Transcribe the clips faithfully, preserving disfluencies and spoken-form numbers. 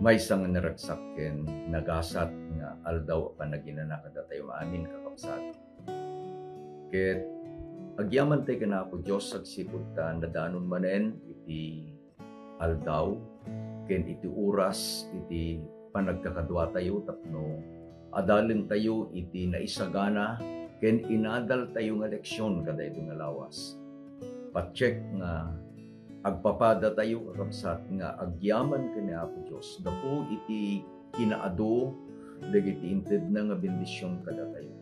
Maysa nga naragsak ken nagasat nga aldaw a panaginana kadatayo amin, kakabsat. Ket agyamantay ken Apo Dios agsipud ta nadanon manen iti aldaw ken iti oras iti panagkakaduatayo tapno adalentayo iti naisagana ken inadaltayo nga leksion kadaytoy nga lawas. Patchek nga agpapadatayo, kakabsat, nga agyaman ken ni Apo Dios gapu iti kinaadu dagiti intedna nga bendision kadatayo.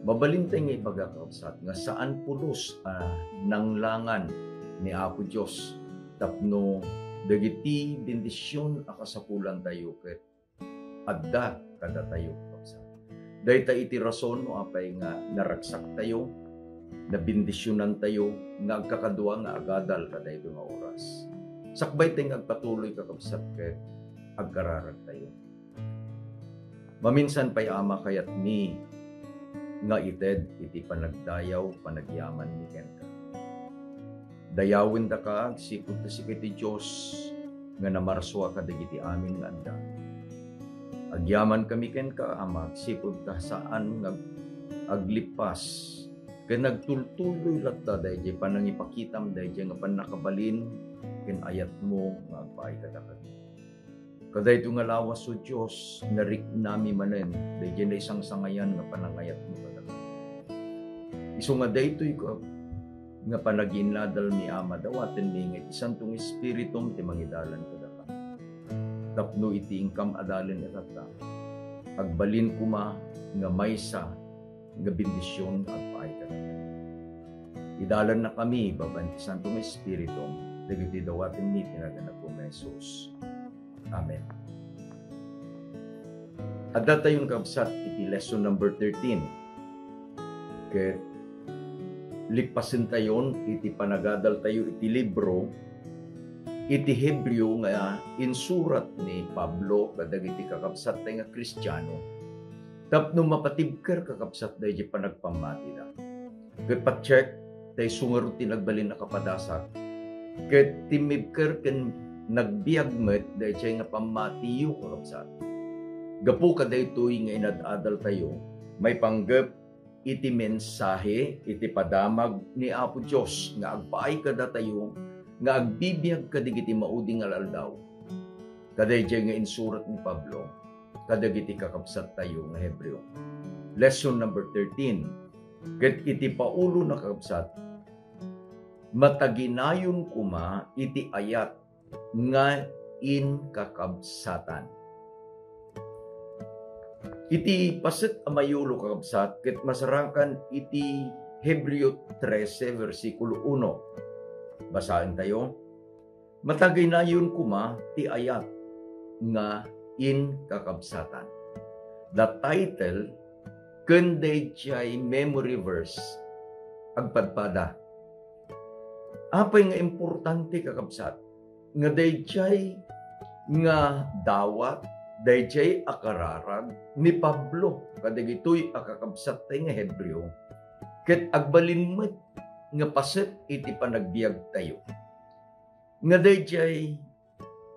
Mabalintay nga ibaga, kakabsat, nga saan pulos a nanglangan ni Apo Dios tapno dagiti bendision a kasapulantayo ket adda kadatayo, kakabsat. Dayta iti rason no apay nga naragsaktayo, nabendisionantayo nga agkakadua nga agadal kadaytoy nga oras. Sakbaytay nga agpatuloy, kakabsat, ket agkararagtayo. Maminsan pay, Ama, kayatmi nga ited iti panagdayaw, panagyamanmi kenka. Dayawendaka agsipud ta sika ti Dios nga namarsua kadagiti amin nga adda. Agyamankami kenka, Ama, agsipud ta saan nga ag-, aglippas ken nagtultuloy latta daydiay panangipakitam daydiay nga pannakabalin ken ayatmo nga agpaay kadakami. Kadaytoy nga lawas, O Dios, nariknami manen daydiay naisangsangayan nga panangayatmo kadakami. Isu nga daytoy ka-, nga panagiinnadalmi, Ama, dawatenmi nga iti Santo nga Espiritum ti mangidalan kadakami. Tapno iti inkam adalen itatta, agbalin koma nga maysa nga bendision nga agpaay kadakami. Idalannakami babaen ti Santo nga Espiritum, dagiti dawatenmi ti nagan Apo nga Jesus. Amen. Addatayon, kabsat, iti lesson number thirteen. Ket lippasentayon iti panagadaltayo iti libro iti Hebreo nga insurat ni Pablo kadagiti kakabsatta nga Kristiano tapno mapatibker, kakabsat, daydi panagpammatida. Ket patchek, ta isu ngarud ti nagbalin a kapadasak. Ket timmibker ken nagbiag met daydiay nga pammatiyo, kakabsat. Gapu kadaytoy nga inad-adaltayo, maipanggep iti mensahe iti padamag ni Apo Dios nga agpaay kadatayo nga agbibiag kadagiti maudi nga al-aldaw. Kadaydiay nga insurat ni Pablo kadagiti kakabsattayo nga Hebreo. Lesson number thirteen. Ket iti paulona, kakabsat, mataginayon koma iti ayat nga inkakabsatan. Iti paset a mayulo, kakabsat, ket masarakan iti Hebreo trese, bersikulo uno. Basaentayo. Mataginayon koma ti ayat nga inkakabsatan. The title ken daydiay memory verse agpadpada. Apay nga importante, kakabsat, nga daydiay nga dawat, daydiay a kararag ni Pablo kadagitoy a kakabsattayo nga Hebreo, ket agbalin met nga paset iti panagbiagtayo. Nga daydiay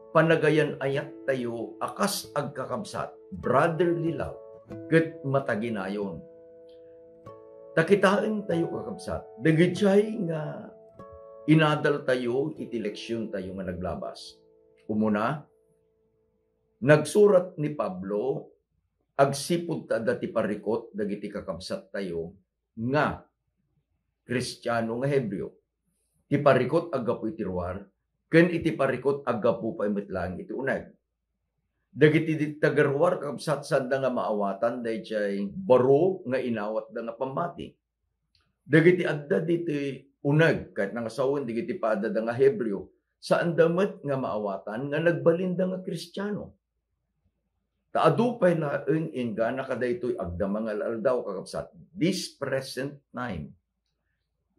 panagayan-ayattayo a kas agkakabsat, brotherly love, ket mataginayon. Ta kitaentayo, kakabsat, dagidiay nga inadaltayo iti leksiontayo nga naglabas. Umuna, nagsurat ni Pablo agsipud ta adda ti parikut dagiti kakabsattayo nga Kristiano nga Hebreo. Ti parikut aggapu iti ruar, ken iti parikut aggapu pay met laeng iti uneg. Dagiti di-, taga ruar, kakabsat, saanda nga maawatan daydiay baro nga inawatda nga pammati. Dagiti adda ditoy uneg, ket nangasawen dagiti padada nga Hebreo, saanda met nga maawatan nga nagbalinda nga Kristiano. Ta adu pay laeng inggana kadaytoy agdama nga al-aldaw, kakabsat, this present time.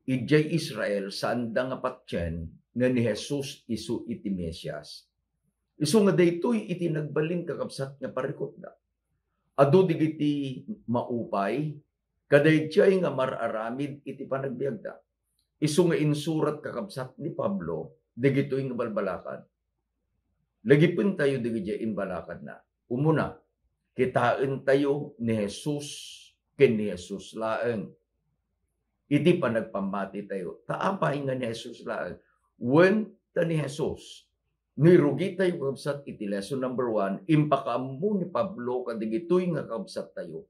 Idiay Israel, saanda nga patien nga ni Jesus isu iti Mesias. Isu nga daytoy iti nagbalin, kakabsat, nga parikutda. Adu dagiti maupay, kadaydiay nga mar-aramid iti panagbiagda. Isu nga insurat, kakabsat, ni Pablo dagitoy nga balbalakad. Lagipentayo dagiti imbalakadna. Umuna, kitaentayo ni Jesus ken ni Jesus laeng. Iti panagpammatitayo, ta apay nga ni Jesus laeng? Wen, ta ni Jesus. No irugitayo, kakabsat, iti lesson number one, impakaammo ni Pablo kadagitoy nga kakabsattayo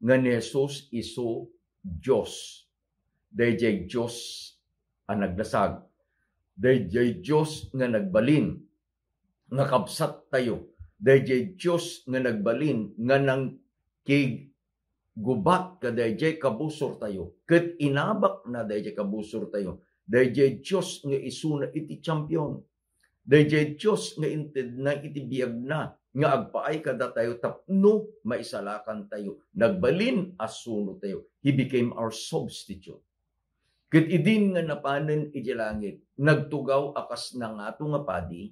nga ni Jesus isu Dios. Daydiay Dios a naglasag. Daydiay Dios nga nagbalin nga kabsattayo. Daydiay Dios nga nagbalin nga nangkigubat kadaydiay kabusortayo. Ket inabakna daydiay kabusortayo. Daydiay Dios nga isuna iti champion. Daydiay Dios nga intedna iti biagna nga agpaay kadatayo tapno maisalakantayo. Nagbalin a sunotayo. He became our substitute. Ket idin nga napanen idiay langit, nagtugaw a kas nangato nga padi,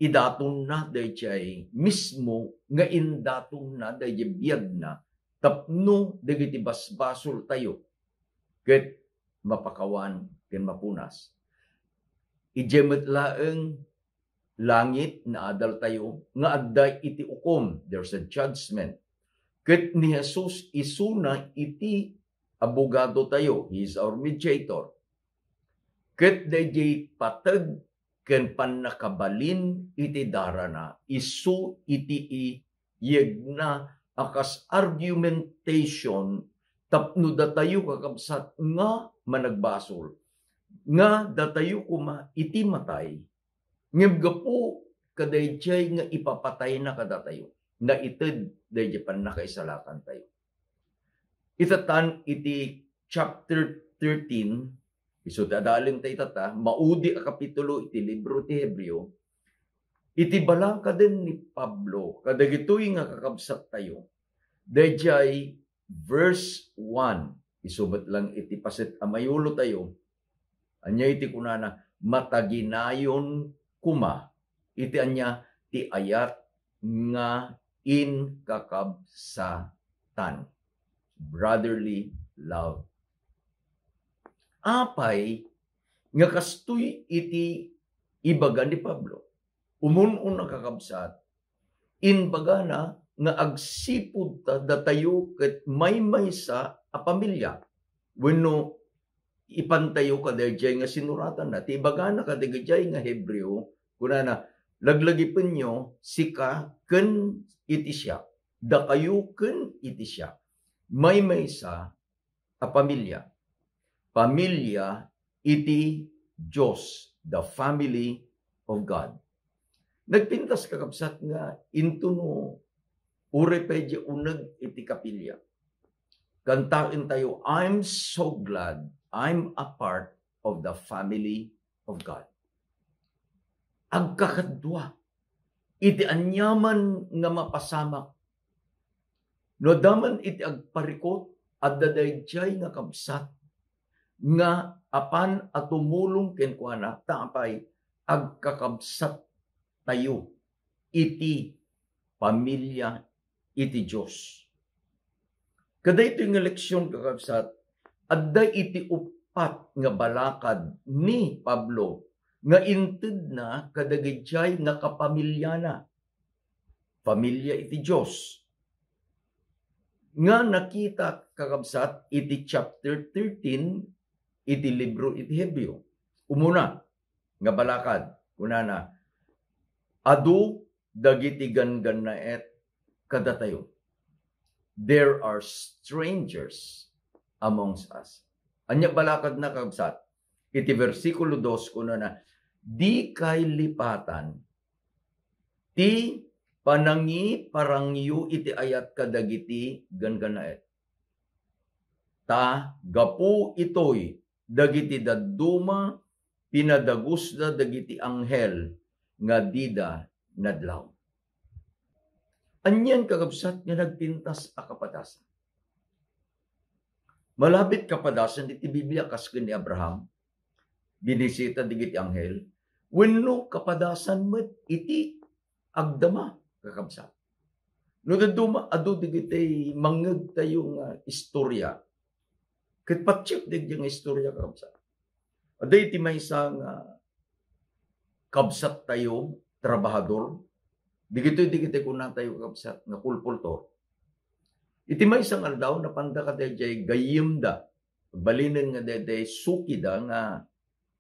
idatonna daydiay mismo nga indatonna daydiay biagna tapno dagiti basbasoltayo ket mapakawan ken mapunas. Idiay met laeng langit naadaltayo nga adda iti ukom, there's a judgment. Ket ni Jesus isuna iti abogadotayo, he is our mediator. Ket daydiay pateg ken pannakabalin iti darana, isu iti iyegna a kas argumentation tapno datayo, kakabsat, nga managbasol, nga datayo koma iti matay, ngem gapu kadaydiay nga ipapatayna kadatayo, naited daydiay pannakaisalakantayo. Itatan iti chapter thirteen, isu ti adalin ta itata, maudi a kapitulo iti libro ti Hebreo, iti balakaden ni Pablo kadagitoy nga kakabsattayo, daydiay verse one, isu met lang iti paset a mayulotayo, ania iti kunana, mataginayon koma iti ania ti ayat nga inkakabsatan. Brotherly love. Apay nga kastoy iti ibaga ni Pablo? Umun-una, kakabsat, imbagana nga agsipud ta datayo ket maymaysa a pamilia. Wenno, ipantayo kadaydiay nga sinuratanna. Ti ibagana kadagijay nga Hebreo, kunana, "Laglagipenyo sika ken iti siak, dakayo ken iti siak." Maymaysa a pamilia. Pamilia iti Dios, the family of God. Nagpintas, kakabsat, nga intono uray pay di uneg iti kapilya. Kantaentayo, "I'm so glad I'm a part of the family of God." Agkakadua iti aniaman nga mapasamak. No adda man iti agparikut, adda daydiay nga kabsat nga apan a tumulong kenkuana, ta apay, agkakabsat tayo iti pamilia iti Dios. Kadaytoy nga leksion, kakabsat, adda iti uppat nga balakad ni Pablo nga intedna kadagijay nga kapamiliana. Pamilia iti Dios. Nga nakita, kakabsat, iti chapter thirteen iti libro iti Hebreo. Umuna nga balakad, kunana, "Adu dagiti ganggannaet kadatayo." There are strangers amongst us. Ania balakadna, kabsat? Iti bersikulo dos, kunana, "Dikay lipatan ti panangiparangyo iti ayat kadagiti ganggannaet. Ta gapu itoy, dagiti dadduma, pinadagusda dagiti anghel nga dida nadlaw." Anian, kakabsat, nga nagpintas a kapadasan? Malabit kapadasan iti Biblia, kas ken ni Abraham, binisita dagiti anghel, wenno kapadasan met iti agdama, kakabsat? No dadduma, adu dagiti mangngegtayo nga istorya. Ket pattiek dagiti nga istorya, kakabsat. Adda iti maysa nga kabsattayo trabahador. Digitoy, digitoy kunatayo, kakabsat, nga kulpultor. Iti maysa nga aldaw, napanda kadaydiay gayyemda. Agbalinen nga daydiay sukida nga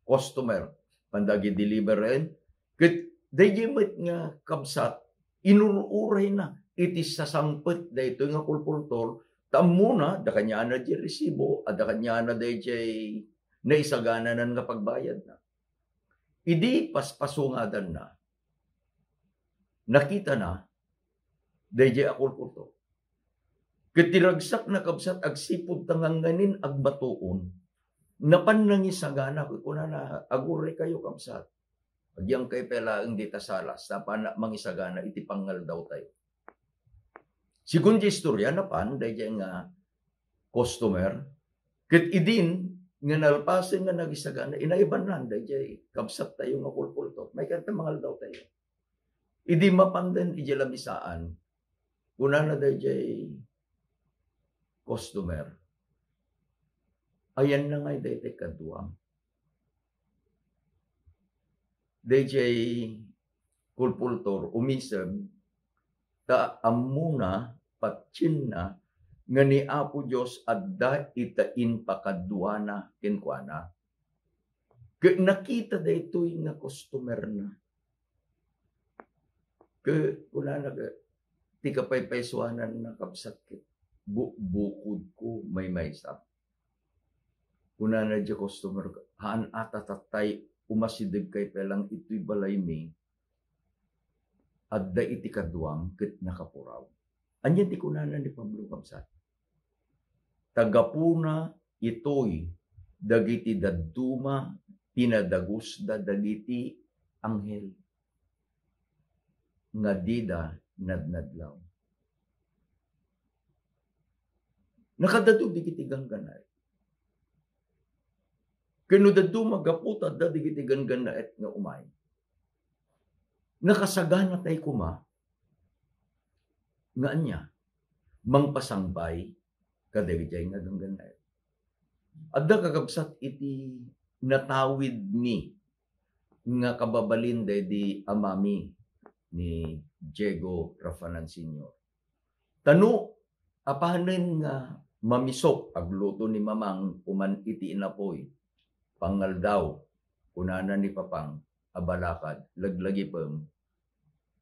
customer. Panda agi-deliveren. Ket daydiay met nga kabsat, inur-urayna iti sasangpet daytoy nga kulpultor, ta ammona, adda kaniana diay resibo, adda kaniana daydiay naisagananan nga pagbayadna. Idi paspasungadanna, nakitana daydiay a kulpultor. Ket ti ragsakna, kabsat, agsipud ta nganganin agmatuon, napan nangisagana, kunana, "Aguray kayo, kabsat. Agyangkay pay laeng dita salas, ta apanak mangisagana iti pangaldaw tayo." Sigun ti istorya, napan daydiay nga customer, ket idin nga nalpasen nga nagisagana, inaibannan daydiay kabsat tayo nga kulpultor. Maikanta mangaldaw tayo. Idi mapanden idiay lamisaan, kunana daydiay customer, "Ayanna ngay daytoy kaduam?" Daydiay kulpultor umiseb ta ammona, patienna, nga ni Apo Dios adda ita impakaduana kenkuana. Ket nakita daytoy nga customerna. Ket kunana, ket ti kapaypaysuananna, kabsat, ket bukbukodko maymaysa. Kunana diay customer, "Haan ata tatay, umasidegkay pay lang itoy balaymi, adda iti kaduam ket nakapuraw." Ania ti kunana ni Pablo, kabsat? Ta gapuna itoy dagiti dadduma pinadagusda dagiti anghel nga dida nadnadlaw. Nakadadu dagiti ganggannaet. Ken no dadduma, gapu ta adda dagiti ganggannaet nga umay, nakasaganatay koma nga ania? Mangpasangbay kadagiti nga ganggannaet. Adda, kakabsat, iti natawidmi nga kababalin daydi amami ni Diego Rafanan Senior. Ta no apanen nga mamisok, agluto ni Mamang kuman iti inapoy, pangaldaw, kunana ni Papang a balakad, laglagipem,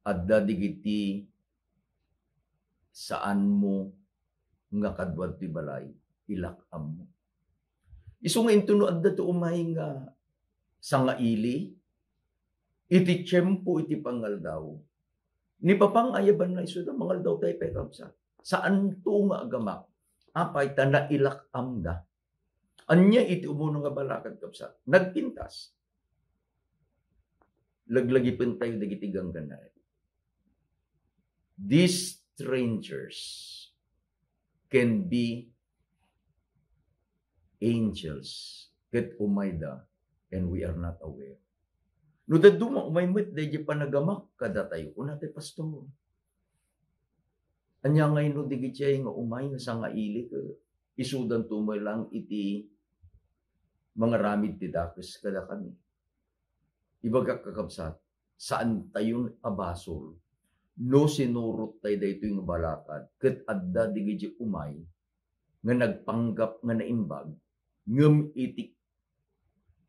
adda digiti saanmo nga kaduad ti balay, ilak ammo. Isu nga intono adda ti umay nga sangaili, iti tiempo iti pangaldaw, ni Papang ayabanna isuda, mangaldaw tayo pay, kabsat. Saanto nga agamak. Apay ta nailak amda. Ania iti umuno nga balakad, kabsat? Nagpintas. Laglagipen tayo dagiti ganggannaet. These strangers can be angels ket umayda and we are not aware. No dadduma, umay met daydi panagamak kadatayo, kunatayo, "Pastor, ania ngay no digiti nga umay nga sangaili ket isudanto met lang iti mangaramid ti dakes kadakami?" Ibagak, kakabsat, saan tayon a basol no sinurot tayo daytoy nga balakad ket adda digiti umay nga nagpanggap nga naimbag, ngem iti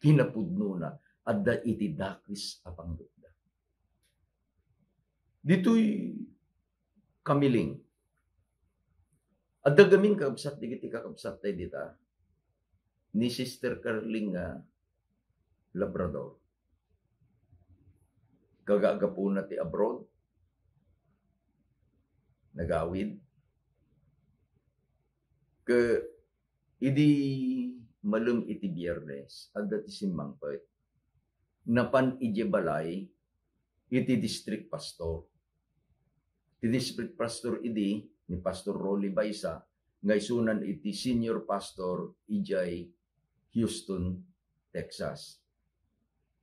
kinapudnona, adda iti dakes a panggepda. Ditoy Kamiling, adda gamin, kakabsat, digiti kakabsat tayo dita, ni Sister Carling nga Labrador. Kagagapuna ti abroad, nagawid. Ke idi malem iti Biyernes, adda ti simmangpet. Napan idiay balay iti district pastor. Ti district pastor idi ni Pastor Rolly Baisa, nga isunan iti senior pastor idiay Houston, Texas.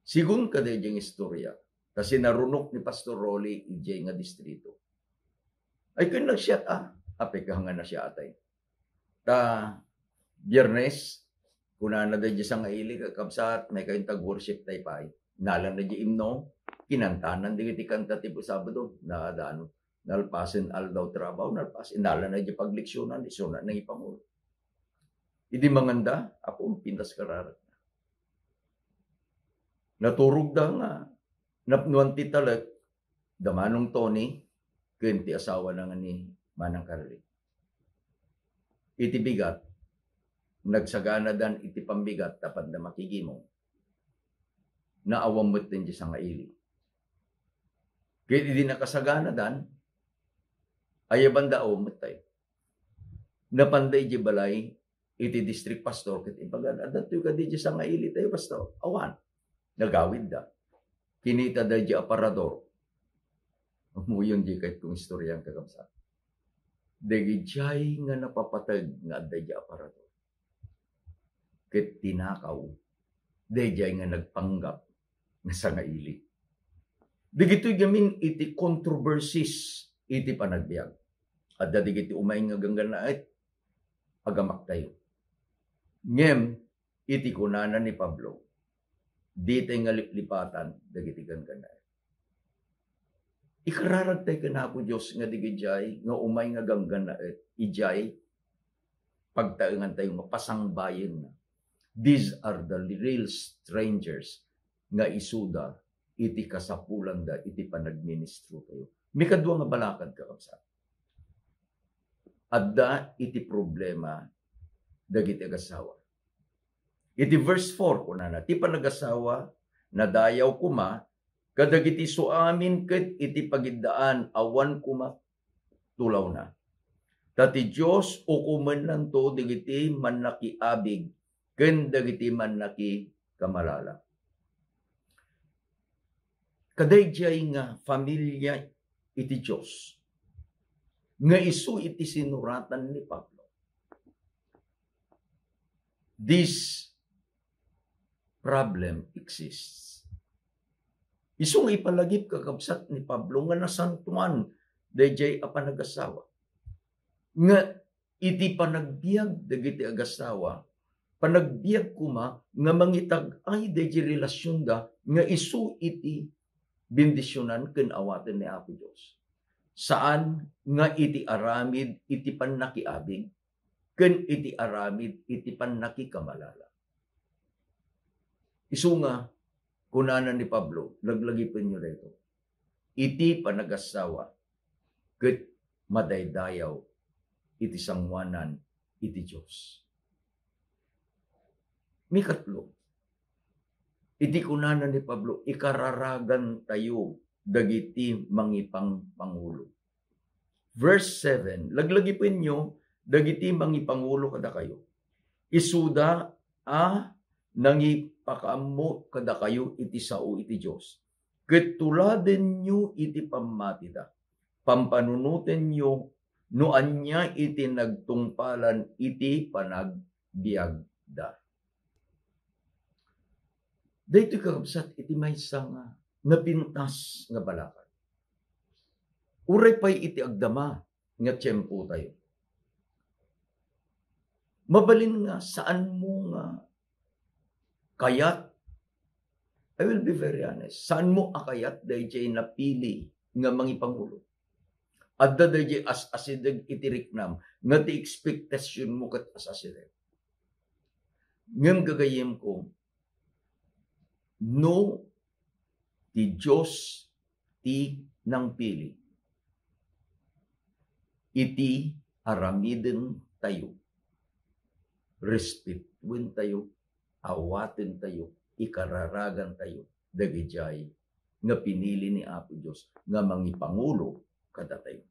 Sigun kadaydiay nga istorya, ta sinarunok ni Pastor Rolly idiay nga distrito. Ay, kun nagsiat, ah, apay ka nga nasiatay. Ta Biyernes, kunana daydiay sangaili, kakabsat, maikayonto ag-worship tayo pay. Nalanna diay imno, kinantanan dagiti kanta ti Sabado, na, na, nalpasen aldaw trabaho, nalpas, inalana di pagleksionan, isuna nangipangulo. Idi manganda, apo, pintas kararag. Naturogda nga, napnuan ti talek, da Manong Tony, ken ti asawana nga ni Manang Carly. Iti bigat, nagsaganadan iti pambigat tapno makigimong. Naawan met ti sangaili. Ket idi nakasaganadan, ayabanda awan met tayo. Napanda iti balay iti district pastor, ket imbagada, "Adda toy kadi iti sangaili tayo, pastor?" Awan. Nagawidda. Kinitada iti aparador. Umuyon di kayat kong istoryan, kakabsat. Dagijay nga napapateg nga adda iti aparador. Ket tinakaw, dayjay nga nagpanggap nga sangaili. Dagitoy gamin iti controversies iti panagbiag. Adda dagiti umay nga ganggannaet, agamaktayo. Ngem, iti kunana ni Pablo, ditay nga liplipatan dagiti ganggannaet. Ikararagtay ken Apo Dios nga dagijay nga umay nga ganggannaet, ijay pagtaengantayo nga pasangbayenna. These are the real strangers nga isuda iti kasapulanda iti panagministro tayo. Mikadua nga balakad, kakabsat. Adda iti problema dagiti agasawa. Iti verse four, kunana, "Ti panagasawa, nadayaw koma kadagiti suamin ket iti pagiddaan, awan koma tulawna. Ta ti Dios ukomennanto dagiti mannakiabig ken dagiti mannakikamalala." Kadaydiay nga familia iti Dios nga isu iti sinuratan ni Pablo. This problem exists. Isu nga ipalagip, kakabsat, ni Pablo nga nasantoan daydiay a panagasawa. Nga iti panagbiag dagiti agasawa, panagbiag koma nga mangitag-ay daydiay relasionda nga isu iti bendisionan ken awaten ni Apo Dios. Saan nga iti aramid iti pannakiabig ken iti aramid iti pannakikamalala. Isu nga, kunana ni Pablo, laglagipenyo daytoy. Iti panagasawa, ket madaydayaw iti sangoanan iti Dios. Mikatlo, iti kunana ni Pablo, ikararagantayo dagiti mangipangpangulo. Verse seven, laglagipenyo dagiti mangipangulo kadakayo. Isuda a nangipakaammo kadakayo iti sao iti Dios. Ket tuladenyo iti pammatida. Pampanunotenyo no ania iti nagtungpalan iti panagbiagda. Daytoy, kakabsat, iti maysa nga napintas nga balakad. Uray pay iti agdama nga tiempo tayo. Mabalin nga saan mo nga kayat, I will be very honest, saan mo a kayat dayjay napili nga mangipangulo? Adda dayjay as-asideg iti riknam nga ti expectation mo ket as-asideg. Ngem gagayyemko, no ti Dios ti nangpili, iti aramiden tayo, respetuen tayo, awaten tayo, ikararagan tayo dagijay nga pinili ni Apo Dios nga mangipangulo kadatayo.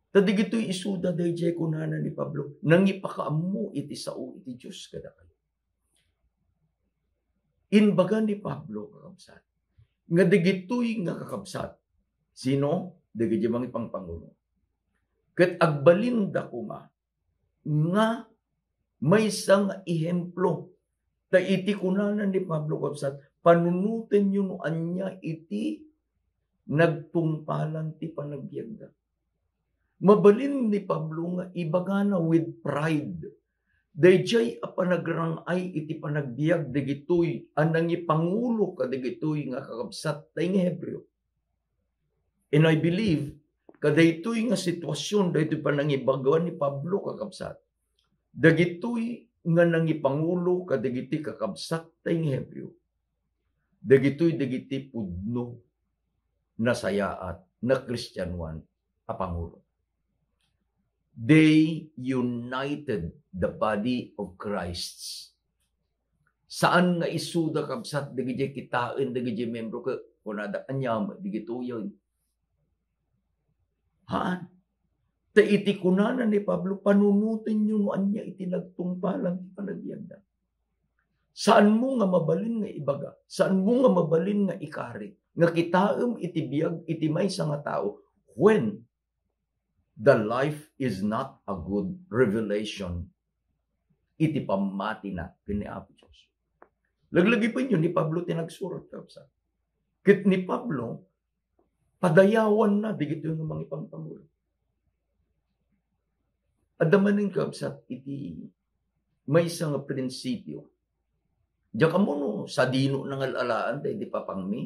Ta digitoy isuda dayjay kunana ni Pablo, nangipakaammo iti sao iti Dios kadakayo. Imbaga ni Pablo, kakabsat, nga digitoy nga kakabsat, sino? Dagiti mangipangpangulo. Ket agbalinda koma nga maysa nga ehemplo. Ta iti kunana ni Pablo, kabsat, panunotenyo no ania iti nagtungpalan ti panagbiagda. Mabalin ni Pablo nga ibagana with pride Daydiay a panagrang-ay iti panagbiag dagitoy a nangipangulo kadagitoy nga kakabsat tay nga Hebreo. And I believe, kadaytoy nga sitwasyon, daytoy panangibaga ni Pablo, kakabsat, dagitoy nga nangipangulo kadagiti kakabsat tay nga Hebreo, dagitoy dagiti pudno, nasayaat, nakristianoan a pangulo. They united the body of Christ. Saan nga isuda, kabsat, dagiti kitaen dagiti membro ket kunada, "Ania met dagitoyen?" Haan. Ta iti kunana ni Pablo, "Panunotenyo no ania iti nagtungpalan ti panagbiagda." Saanmo nga mabalin nga ibaga, saanmo nga mabalin nga ikari, nga kitaem iti biag iti maysa nga tao when the life is not a good revelation iti pammatina ken ni Apo Dios. Laglagipenyo, ni Pablo ti nagsurat, kabsat. Ket ni Pablo, padayawanna dagitoy nga mangipangpangulo. Adda manen, kabsat, iti maysa nga prinsipio. Diak ammo no sadino nangal-alaan daydi papangmi.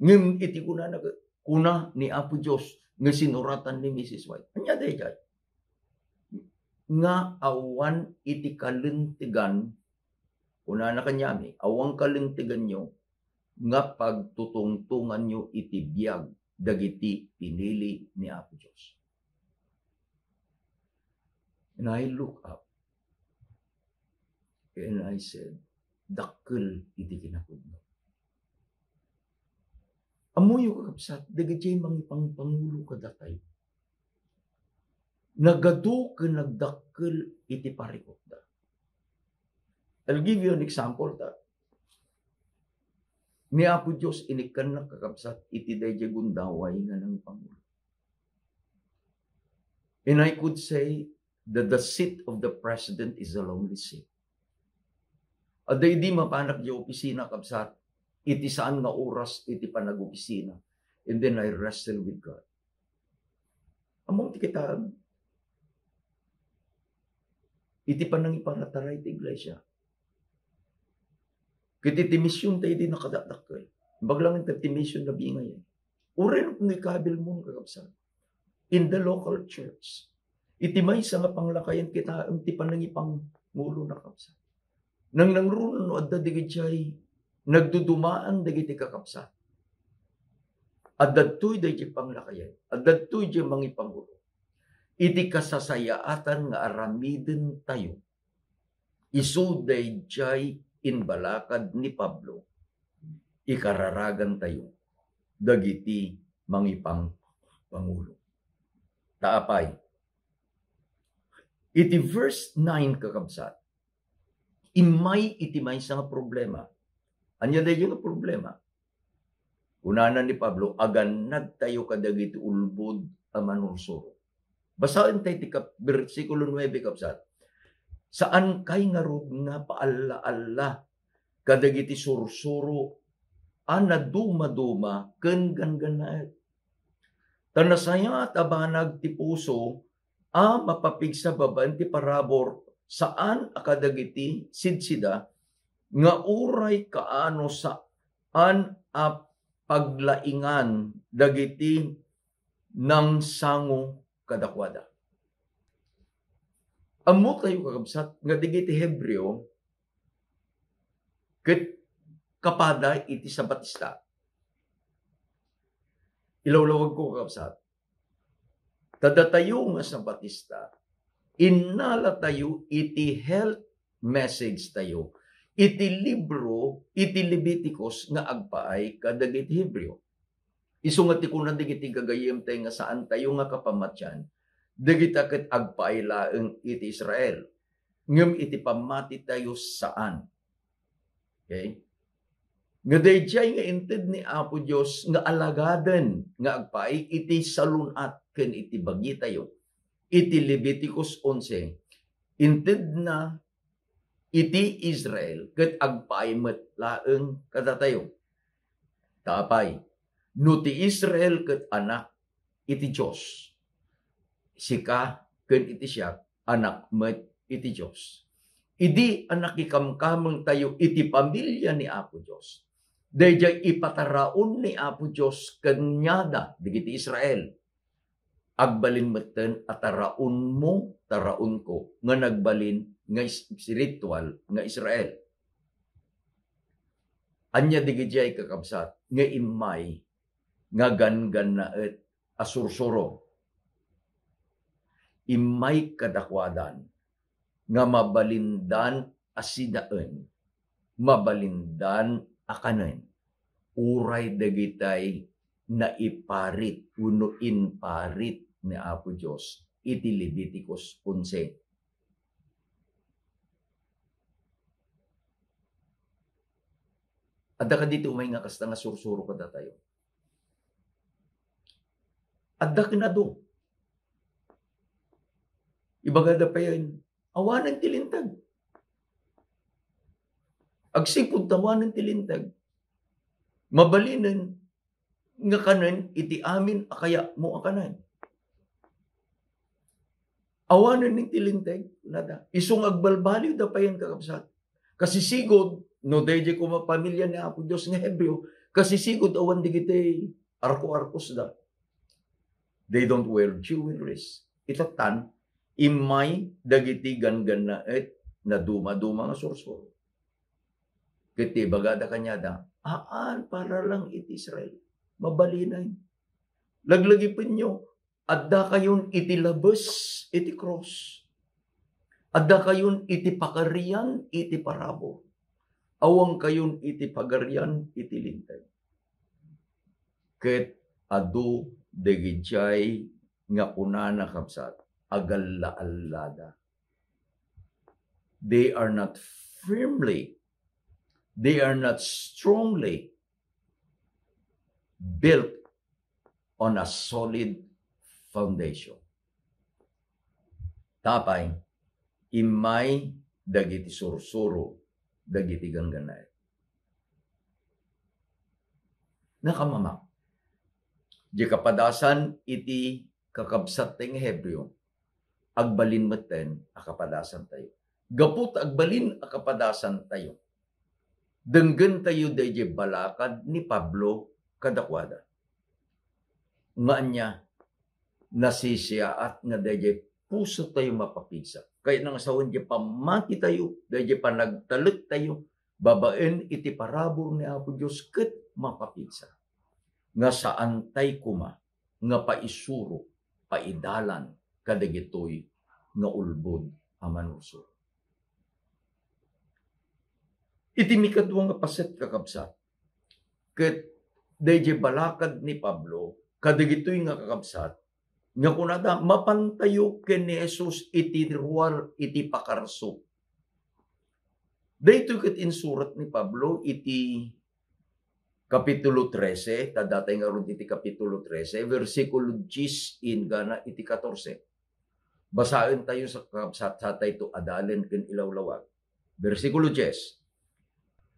Ngem iti kunana, kuna ni Apo Dios nga sinuratan ni Missus White. Ania daydiay? Nga awan iti kalentegan, kunana kaniami, awan kalenteganyo nga pagtutungtonganyo iti biag dagiti pinili ni Apo Dios. And I look up and I said, "Dakkel iti kinapudno." Ammoyo, kakabsat, dagiti mangipangpangulo kadatayo, nagadu ken nagdakkel iti parikutda. I'll give you an example ta. Ni Apo Dios inikkannak, kakabsat, iti daydiay gundaway nga nangipangulo. And I could say that the seat of the president is a lonely seat. Adda idi mapanak di opisina, kabsat, iti saan nga oras iti panag-opisina. And then I wrestle with God. Ammom ti kitaem iti panangipangataray ti iglesia. Ket iti mision tayo di nakadakdakkel. Baglangen ta ti mision nabingay. Uray no ikabil mo, kakabsat, in the local church, iti maysa nga panglakayan kitaem ti panangipangulo na, kabsat. Nangnangruna no adda dagiti nagdudumaan dagiti kakabsat. Adda toy dagiti panglakayan, adda toy dagiti mangipangulo. Iti kasasayaatan nga aramiden tayo, isu daydiay imbalakad ni Pablo, ikararagan tayo dagiti mangipangpangulo. Ta apay, iti verse nine, kakabsat, immay iti maysa nga problema. Ania daydiay nga problema? Kunana ni Pablo, "Agannad tayo kadagiti ulbod a manursuro." Basaen tayo ti kap-, bersikulo nuebe, kabsat. "Saankay ngarud nga paalla-alla kadagiti sursuro a nadumaduma ken ganggannaet? Ta nasayaat a banag ti puso a mapapigsa babaen ti parabur, saan a kadagiti sidsida nga uray kaano saan a paglaingan dagiti nangsango kadakuada." Ammo tayo, kakabsat, nga dagiti Hebreo ket kapada iti Sabatista. Ilawlawag ko, kakabsat. Ta datayo nga Sabatista, innala tayo iti health message tayo iti libro, iti Leviticus nga agpaay kadagiti Hebreo. Isu nga ti kuna dagiti gagayyem tayo nga saan tayo nga kapamatian, dagita ket agpaay laeng iti Israel. Ngem iti pammati tayo, saan. Okay? Nga daydiay nga inted ni Apo Dios nga alagaden nga agpaay iti salun-at ken iti bagitayo. Iti Leviticus onse, intedna iti Israel ket agpaay met laeng kadatayo. Ta apay, no ti Israel ket anak iti Dios, sika ken iti siak, anak met iti Dios. Idi a nakikamkamengtayo iti pamilia ni Apo Dios, daydiay ipataraon ni Apo Dios kaniada dagiti Israel. Agbalin metten a taraonmo, taraonko, nga nagbalin nga is-, espiritual nga Israel. Ania dagiti ay kakabsat nga immay nga ganggannaet a sursuro? Immay kadakuadan nga mabalindan a sidaen, mabalindan a kanen, uray dagitay naiparit wenno imparit ni Apo Dios iti Leviticus onse. Adda kadito umay nga kasta nga sursuro kadatayo? Adda ken adu. Ibagada payen, awanen ti linteg. Agsipud ta awanen ti linteg, mabalinen nga kanen iti amin a kayatmo a kanen. Awanen ti linteg, nada. Isu nga agbalbaliwda payen, kakabsat. Kasisigud, no daydiay koma pamilia ni Apo Dios nga Hebreo, kasisigud awan dagiti arko-arkosda. They don't wear jewelries. Itattan, immay dagiti ganggannaet, naduma-duma nga sursuro. Ket ti ibagada kaniada, aan para lang iti Israel. Mabalinen. Laglagipenyo, addakayon iti labes iti krus. Addakayon iti pakarian iti parabur. Awankayon iti pagarian iti linteg. Ket adu dagidiay nga kunana, kabsat, agalla-allada. They are not firmly, they are not strongly built on a solid foundation. Tapay, immay dagiti sursuro dagiti ganggannaet. Nakamamak. Di kapadasan iti kakabsat nga Hebreo, agbalin metten a kapadasantayo. Gapu ta agbalin a kapadasantayo, denggentayo daydiay balakad ni Pablo kadakuada. Nga ania, nasisiaat nga daydiay pusotayo mapapigsa. Kayatna nga sawen diay pammatitayo, daydiay panagtalektayo babaen iti parabur ni Apo Dios ket mapapigsa. Nga saantay koma nga paisuro, paidalan kadagitoy nga ulbod a manursuro. Iti mikadua nga paset, kakabsat, ket daydiay balakad ni Pablo kadagitoy nga kakabsat nga kunada, mapantayo ken ni Jesus iti ruar iti pakarso. Daytoy ket insurat ni Pablo iti Kapitulo trese, ta datay ngarud iti Kapitulo trese, bersikulo dies inggana iti katorse. Basaentayo sa, sa, satayto adalen ken ilawlawag. Bersikulo dies,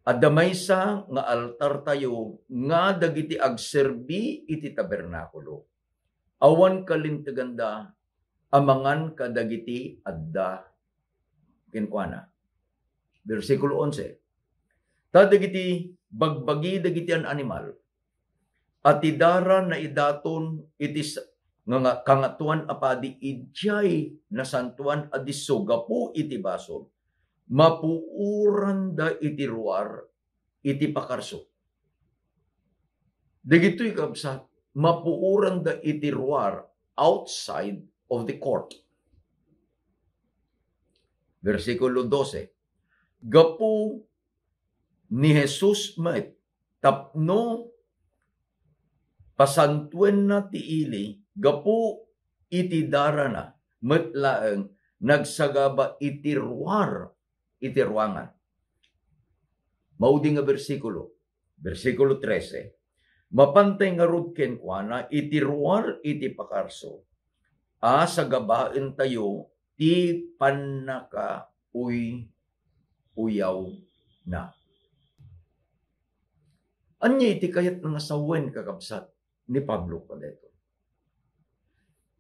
adda maysa nga altartayo nga dagiti agserbi iti tabernakulo. Awan kalinteganda amangan kadagiti adda kenkuana. Bersikulo onse, ta dagiti bagbagi dagiti an-animal a ti dara naidaton iti s-, nga, nga Kangatoan a Padi idiay Nasantoan a Disso gapu iti basol, mapuoranda iti ruar iti pakarso. Dagitoy, kabsat, mapuoranda iti ruar, outside of the court. Bersikulo dose, gapu ni Jesus met tapno pasantuenna ti ili gapu iti darana met laeng nagsagaba iti ruar iti ruangan. Maudi nga bersikulo, bersikulo trese, mapantay ngarud kenkuana iti ruar iti pakarso a sagabaentayo ti pannakauyuyawna. Ania iti kayat nga sawen, kakabsat, ni Pablo kadaytoy?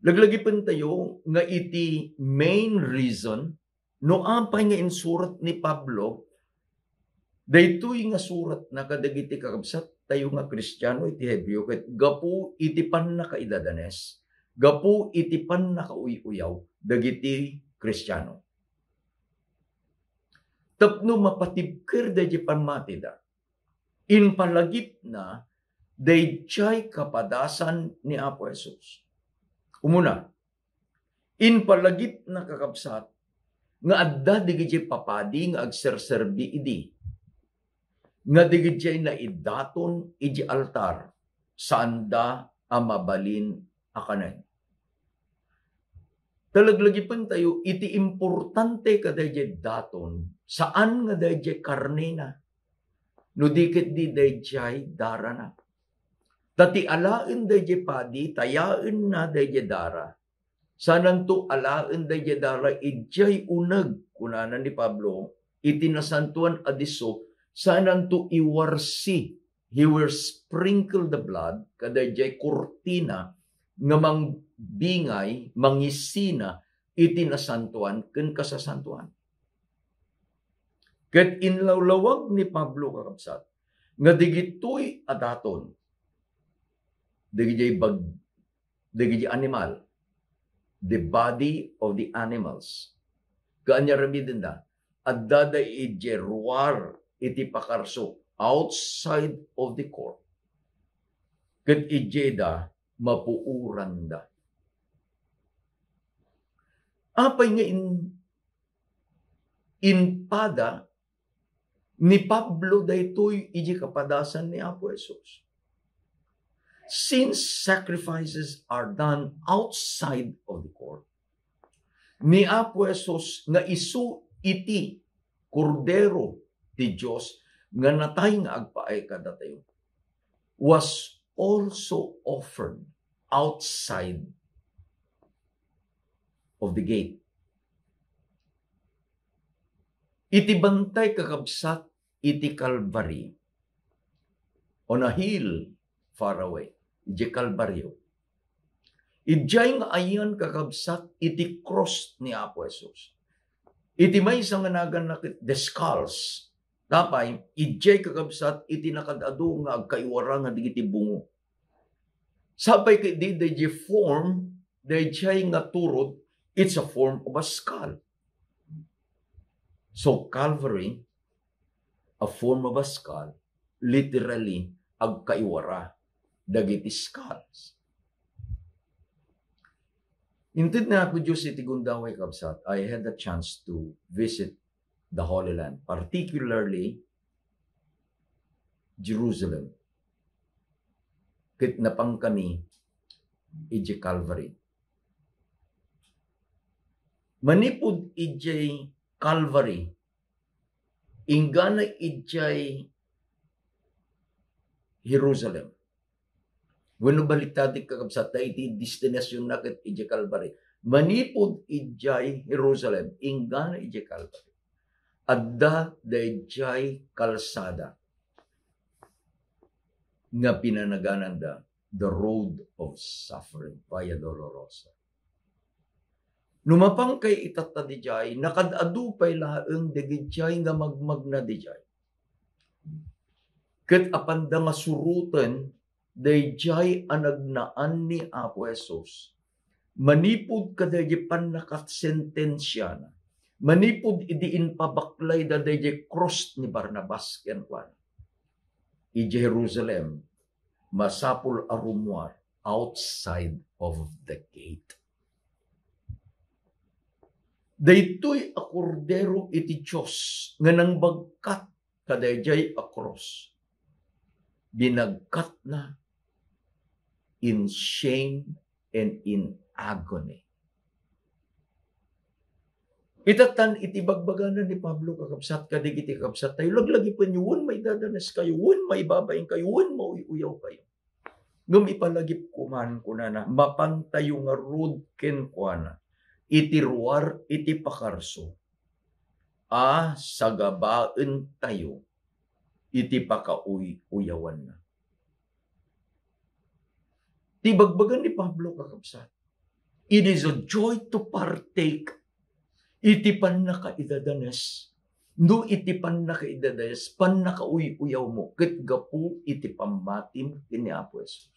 Laglagipentayo nga iti main reason No apay nga insurat ni Pablo daytoy nga suratna kadagiti kakabsattayo nga Kristiano iti Hebreo ket gapu iti pannakaidadanes, gapu iti pannakauy-uyaw dagiti Kristiano. Tapno mapatibker daydi pammatida, impalagipna daydiay kapadasan ni Apo Jesus. Umuna, impalagipna, kakabsat, nga adda dagiti papadi nga agserserbi idi, nga dagiti naidaton iti altar, saanda a mabalin a kanen. Talaglagipentayo iti importante kadaydiay daton, saan nga daydiay karnena, no di ketdi daydiay darana. Ta ti alaen daydiay padi, tayaenna daydiay dara. Saananto alaen daydiay dara idiay uneg, kunana ni Pablo, iti Nasantoan a Disso, saananto iwarsi, he will sprinkle the blood, kadaydiay kurtina nga mangbingay, mangisina iti nasantoan ken kasasantoan. Ket inlawlawag ni Pablo, kakabsat, nga digitoy a daton, dagiti bag-, dagiti animal, the body of the animals. Kaanya ramidenda, addada idiay ruar iti pakarso, outside of the court. Ket idiayda mapuoranda. Apay nga in-, inpada ni Pablo daytoy iti kapadasan ni Apo Jesus? Since sacrifices are done outside of the court, ni Apo Jesus nga isu iti Kordero ti Dios nga natay nga agpaay kadatayo was also offered outside of the gate. Iti bantay, kakabsat, iti Calvary, on a hill far away, iti Kalbaryo. Idiay nga ayan, kakabsat, iti cross ni Apo Jesus. Iti maysa nga naganna ket the skulls. Apay, idiay, kakabsat, iti nakad-adu nga agkaiwara nga dagiti bungo. Sapay ket di, daydiay form, daydiay nga turod, it's a form of a skull. So Calvary, a form of a skull, literally, agkaiwara dagiti skulls. Inted ni Apo Dios iti gundaway, kabsat, I had the chance to visit the Holy Land, particularly Jerusalem. Ket napankami idiay Calvary. Manipud idiay Calvary, inggana idiay Jerusalem. Wenno baliktad, kakabsat, ta iti destinasyon na ket idiay Calvary. Manipud idiay Jerusalem, inggana idiay Calvary, adda daydiay kalsada nga pinanagananda the road of suffering, Via Dolorosa. No mapankay itatta didiay, nakad-adu pay laeng dagidiay nga magmagna didiay. Ket apanda nga suroten daydiay a nagnaan ni Apo Jesus manipud kadaydi pannakasentensiana, manipud idi impabaklayda daydi cross ni Barnabas kenkuana. Iti Jerusalem, masapul a rummuar outside of the gate. Daytoy a Kordero iti Dios nga nangbagkat kadaydiay a cross, binagkatna in shame and in agony. Itatan iti bagbagana ni Pablo, kakabsat, kadagiti kakabsattayo, laglagipenyo, wen maidadaneskayo, wen maibabainkayo, wen mauy-uyawkayo. Ngem ipalagipko man, kunana, mapantayo ngarud kenkuana iti ruar iti pakarso a sagabaentayo iti pakauy-uyawanna. Ti bagbagan ni Pablo, kakabsat, it is a joy to partake Iti pannakaidadanes, no iti pannakaidadanes, pannakauy-uyawmo, ket gapu iti pammatim ken ni Apo Jesus.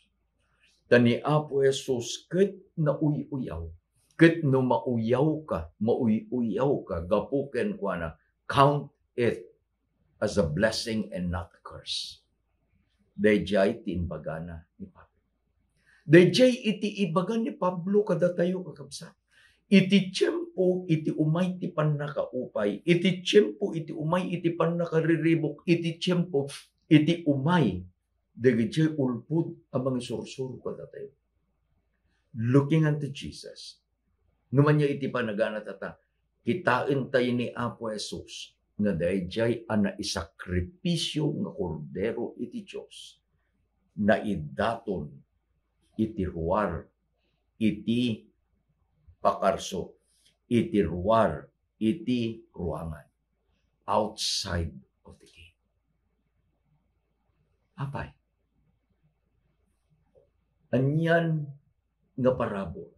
Ta ni Apo Jesus ket nauy-uyaw. Ket no mauyawka, mauy-uyawka gapu kenkuana, count it as a blessing and not a curse. Daydiay ti imbagana ni Pablo. Daydiay iti ibaga ni Pablo kadatayo, kakabsat. Iti tiempo, iti umay ti pannakaupay, iti tiempo, iti umay iti pannakariribuk, iti tiempo, iti umay dagiti ulpod a mangisursuro kadatayo. Looking unto Jesus. No ania iti panagana tata, kitaentayo ni Apo Jesus nga daydiay a naisakripisio nga Kordero iti Dios, naidaton iti ruar iti pakarso, iti ruar iti ruangan, outside of the gate. Apay, anian nga parabur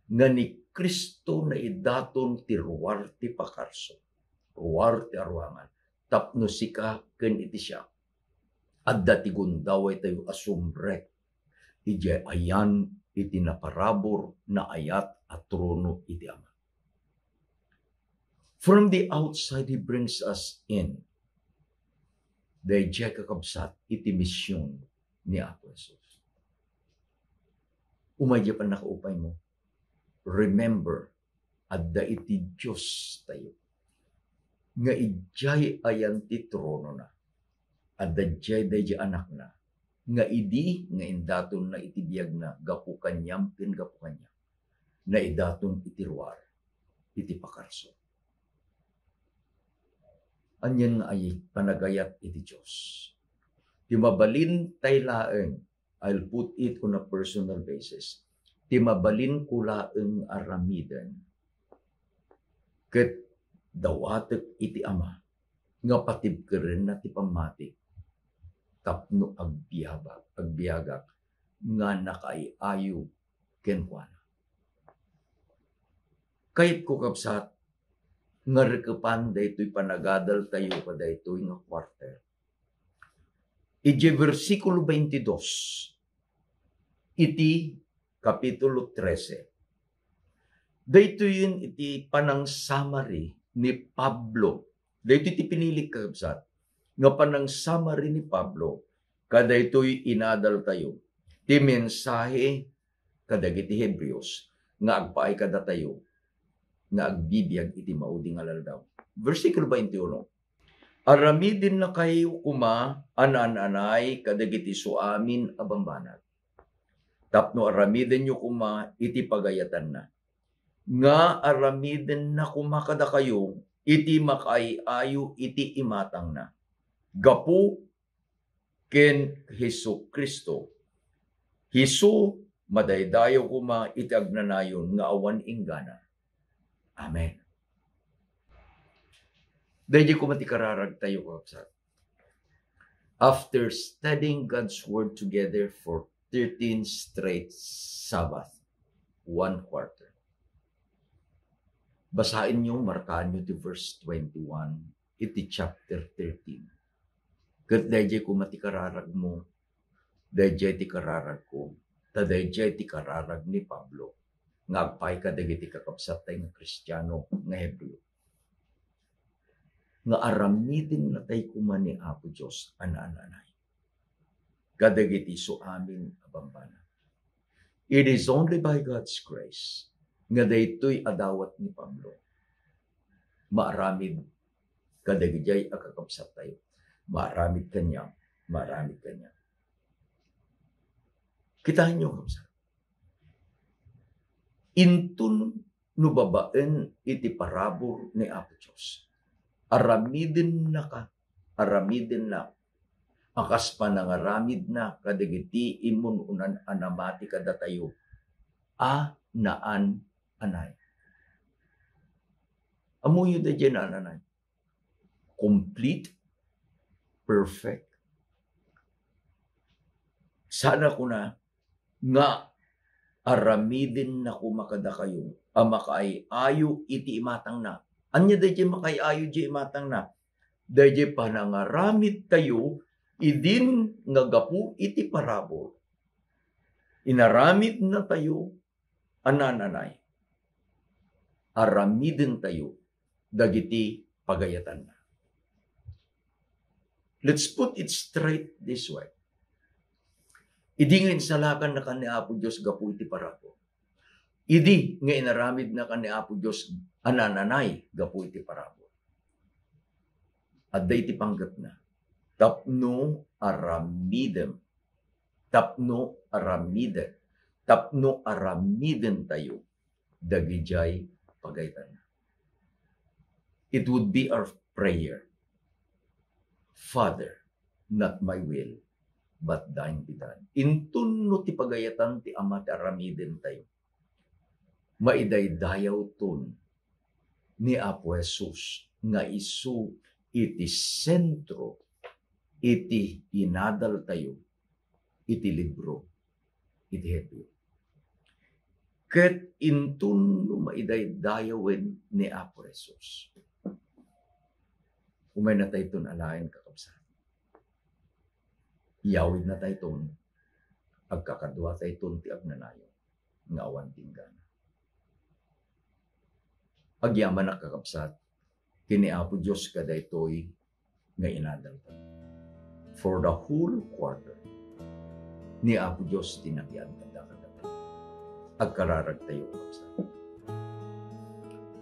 nga ni Cristo naidaton ti ruar ti pakarso, ruar ti aruangan, tapno sika ken iti siak, adda ti gundaway tayo a sumrek idiay ayan iti naparabur, naayat a trono iti Ama. From the outside, He brings us in. Daydiay, kakabsat, iti mision ni Apo Jesus. Umay diay pannakaupaymo, remember, adda iti Dios tayo nga idiay ayan ti tronona. Adda diay daydiay Anakna nga idi nga indatonna iti biagna gapu kaniam ken gapu kaniak, naidaton iti ruar iti pakarso. Anian nga ay panagayat iti Dios? Ti mabalin tay laeng, I'll put it on a personal basis. Ti mabalin ko laeng aramiden ket dawatek iti Ama nga patibkerenna ti pammati tapno agbiaba-, agbiagak nga nakaay-ayo kenkuana. Kayatko, kabsat, nga rekepan daytoy panagadal tayo kadaytoy nga quarter. Iti bersikulo twenty-two iti Kapitulo trese. Daytoyen iti panangsamari ni Pablo. Daytoy ti pinilik, kakabsat, nga panangsamari ni Pablo kadaytoy inadal tayo, ti mensahe kadagiti Hebreos nga agpaay kadatayo nga agbibiag iti maudi nga aldaw. Bersikulo twenty-one, Aramidennakayo koma a naan-anay kadagiti isuamin a bambanag, tapno aramidenyo koma iti pagayatanna, nga aramidenna koma kadakayo iti makaay-ayo iti imatangna, gapu ken Jesu-Cristo. Isu madaydayaw koma iti agnanayon nga awan inggana. Amen. Daydi koma ti kararag tayo, kakabsat. After studying God's Word together for thirteen straight Sabbath, one quarter, basaenyo, markaenyo ti verse twenty-one iti chapter thirteen. Ket daydiay koma ti kararagmo, daydiay ti kararagko, ta daydiay ti kararag ni Pablo nga agpaay kadagiti kakabsat tayo nga Kristiano nga Hebreo, nga aramidennatay koma ni Apo Dios a naan-anay kadagiti isuamin a bambanag. It is only by God's grace nga daytoy a dawat ni Pablo maaramid kadagijay a kakabsat tayo. Maaramid kaniam, maaramid kaniam. Kitaenyo, kabsat. Inton no babaen iti parabur ni Apo Dios, aramidennaka, aramidennak a kas panangaramidna kadagiti immun-unan a namati kadatayo a naan-anay. Ammoyo daydiay naan-anay? Complete, perfect. Saan a kuna nga aramidenna koma kadakayo a makaay-ayo iti imatangna. Ania daydiay makaay-ayo diay imatangna? Daydiay panangaramidtayo idin nga gapu iti parabur. Inaramidnatayo a nananay. Aramidentayo dagiti pagayatanna. Let's put it straight this way. Idi nga insalakannakan ni Apo Dios gapu iti parabur, idi nga inaramidnakan ni Apo Dios a nananay gapu iti parabur, adda iti panggepna tapno aramidem, tapno aramidek, tapno aramidentayo dagidiay pagayatanna. It would be our prayer, "Father, not my will, but thine be done." Inton no ti pagayatan ti Ama ti aramidentayo, maidaydayawton ni Apo Jesus nga isu iti sentro iti inadaltayo iti libro iti Hebreo. Ket inton no maidaydayawen ni Apo Jesus, umaynatayton alaen, kakabsat. Iyawidnatayton, agkakaduatayton ti agnanayon nga awan tinggana. Agyamanak, kakabsat, ken ni Apo Dios kadaytoy nga inadaltayo. For the whole quarter, ni Apo Dios ti nakian kadakami. Agkararagtayo, kakabsat.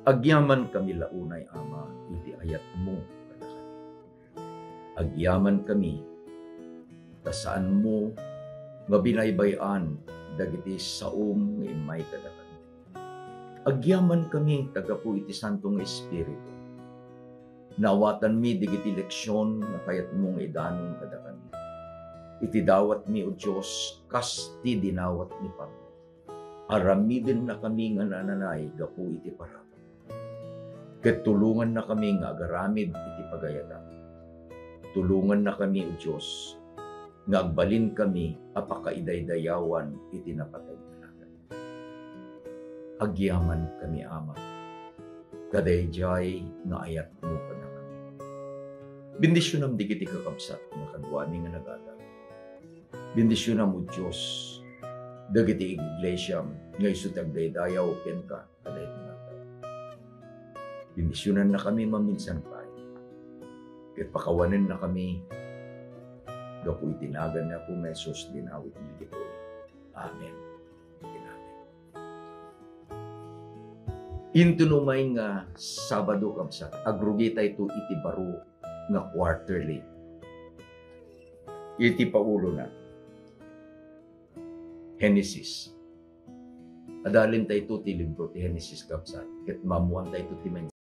Agyamankami la unay, Ama, iti ayatmo kadakami. Agyamankami ta saanmo nga binaybay-an dagiti saom nga immay kadakami. Agyamankami ta gapu iti Santo nga Espiritu, naawatanmi dagiti leksion nga kayatmo nga idanon kadakami. Iti dawatmi, O Dios, kas ti dinawat ni Pablo, aramidennakami nga nananay gapu iti parabur. Ket tulongannakami nga agaramid iti pagayatan. Tulongannakami, O Dios, nga agbalinkami a pakaidaydayawan iti napateg nga nagan. Agyamankami, Ama, kadaydiay nga ayatmo kadakami. Bendisionam dagiti kakabsat nga kaduami nga nagada. Bendisionam, O Dios, dagiti iglesiam nga isu ti agdaydayaw kenka kadaytoy nga aldaw. Bendisionannakami maminsan pay, ket pakawanennakami gapu iti nagan ni Apo nga Jesus, dinawitmi ditoy. Amen. Amen. Inton umay nga Sabado, kabsat, agrugitayto iti baro nga quarterly. Iti paulona, Genesis. Adalintayto ti libro ti Genesis, kabsat, ket maammoantayto ti men-